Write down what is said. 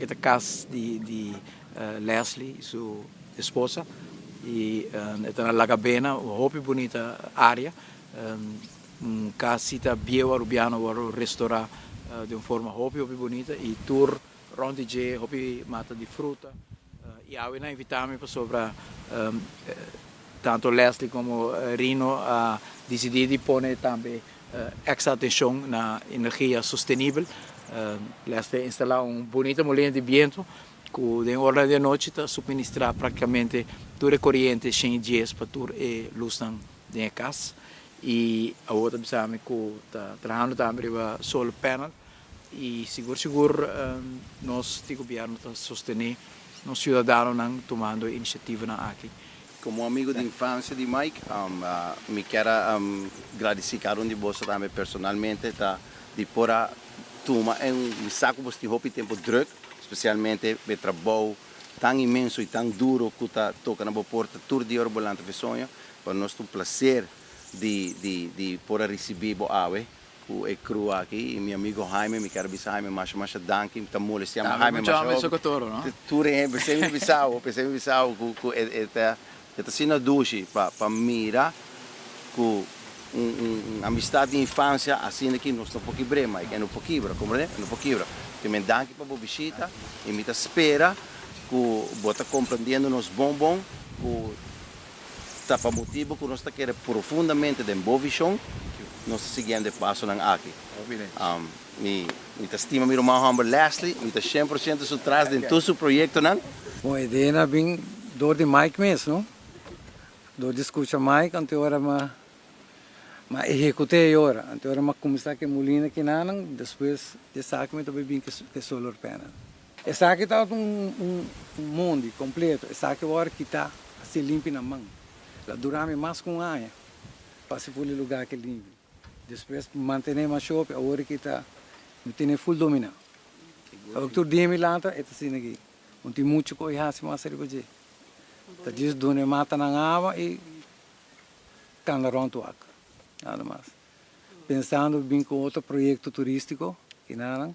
E ta cas di Leslie y su esposa y e ta na Lagabena, un hopi bunita area. Un casita bieu Arubiano worde restaura den un forma hopi hopi bunita y tur rond di dje hopi mata di fruta. Y awe nan a invita mi pasobra tanto Leslie como Rino a dicidi di pone tambe extra atencion na energia sostenibel. Leslie a instala un bunita molina di biento cu den ora di anochi ta suministra practicamente tur e coriente 110 pa tur e luznan den e cas. Y awor ta bisa mi cu ta trahando tambe riba solar panel y sigur sigur nos di gobierno ta sostene nos ciudadanonan tumando e iniciativanan aki. Como amigo di infancia di Mike, mi kier a gradici cada un di boso tambe personalmente ta di por a tuma en mi sa cu boso tin hopi tempo druk, especialmente e trabou tan inmenso y tan duro cu ta toca na bo porta tur dia ora bo lanta fe soño. Pa nos ta un placer di di di por a ricibi bo awe cu e crew aki y mi amigo Jaime, mi kier a bisa Jaime masha masha danki, mi ta molestia ma Jaime masha hopi, tur e hende, pesey mi bisa bo, pesey mi bisa bo cu cu e ta e ta asina dushi pa pa mira cu un un amistad di infancia asina ki nos no por kibr'e Mike, e no por kibra, comprende, e no por kibra. Te men danki pa bo bishita y mi ta spera cu bo ta comprendiendo nos bon bon cu Ta pa motibu ku nos ta kere profundamente den bo vishon, nos ta siguiendo e pasonan aki. Mi mi ta stima mi ruman hòmber Leslie, mi ta 100% su tras den tur su proyektonan. Bon, e idea a bin dor di Mike mes, no? Dor di skucha Mike, anto e ora m'a m'a ehekut'é e ora. Anto e ora m'a kuminsá ku e mulina kinanan, despues di esaki mi ta bai bin ku e solar panel. Esaki tabata un mondi completo. Esaki awor kita a ser limpi na man. La dura mi mas cu un aña pa haci ful e lugar aki limpi. Despues mantene mas shopi, awor ki ta mi tene ful domina. Awor tur dia mi lanta e ta asina aki. No tin mucho cu haci mas riba dje. Ta djis duna e matanan awa y canda rond wak. Nada mas. Pensando bin cu otro proyecto turistico, kinanan.